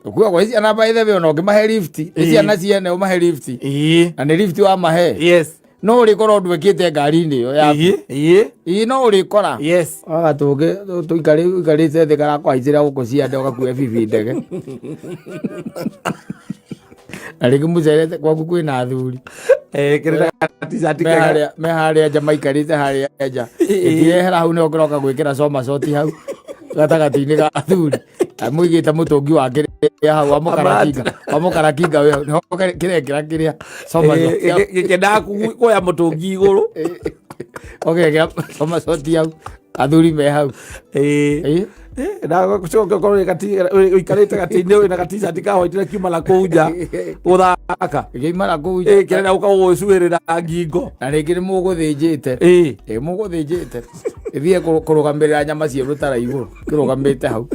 Ũkuagwo nĩ ciana by the way, ona ũngĩmahe lift, nĩ ciana ciene ũmahe lift. Na nĩ lift wamahe. No ũrĩkora ũndũ ĩkĩte ngari-inĩ ĩyo yaku. Ĩĩ. Ĩĩ, no ũrĩkora. Waga tũngĩ tũikarĩte thĩ karakũhaicĩra gũkũ ciande ũgakua bibi ndege. Na rĩngĩ mũcerete gwaku kwĩna athuri. Eh, kĩrĩ na t-shirt Me kega. me harĩa nja maikarĩte harĩa nja. Ĩtirehera hau nĩho kĩroka gwĩkĩra coma coti hau gatagatĩ-inĩ ga athuri. Mũigĩte mũtũngi wa kĩrĩa hau wa mũkarakinga. Wa mũkarakinga wĩ hau nĩho kĩrekĩra kĩrĩa coma Eh, coti hau. Gĩkĩendaga kuoya mũtũngi igũrũ. Ũgekĩra coma coti hau athuri me hau. Ĩĩ. Na gũcoka ũkorwo ũikarĩte gatĩ-inĩ wĩna ga-t-shirt ka white na kiuma na kũu nja gũthaka. Gĩkĩuma na kũu nja. Kĩrenda gũka gũgũcuĩrĩra ngingo. Na rĩngĩ nĩ mũgũthĩnjĩte. Ĩ mũgũthĩnjĩte. Ĩthiĩ kũrũgamĩrĩra nyama ciĩ rũtara igũrũ. Kĩrũgamĩte hau.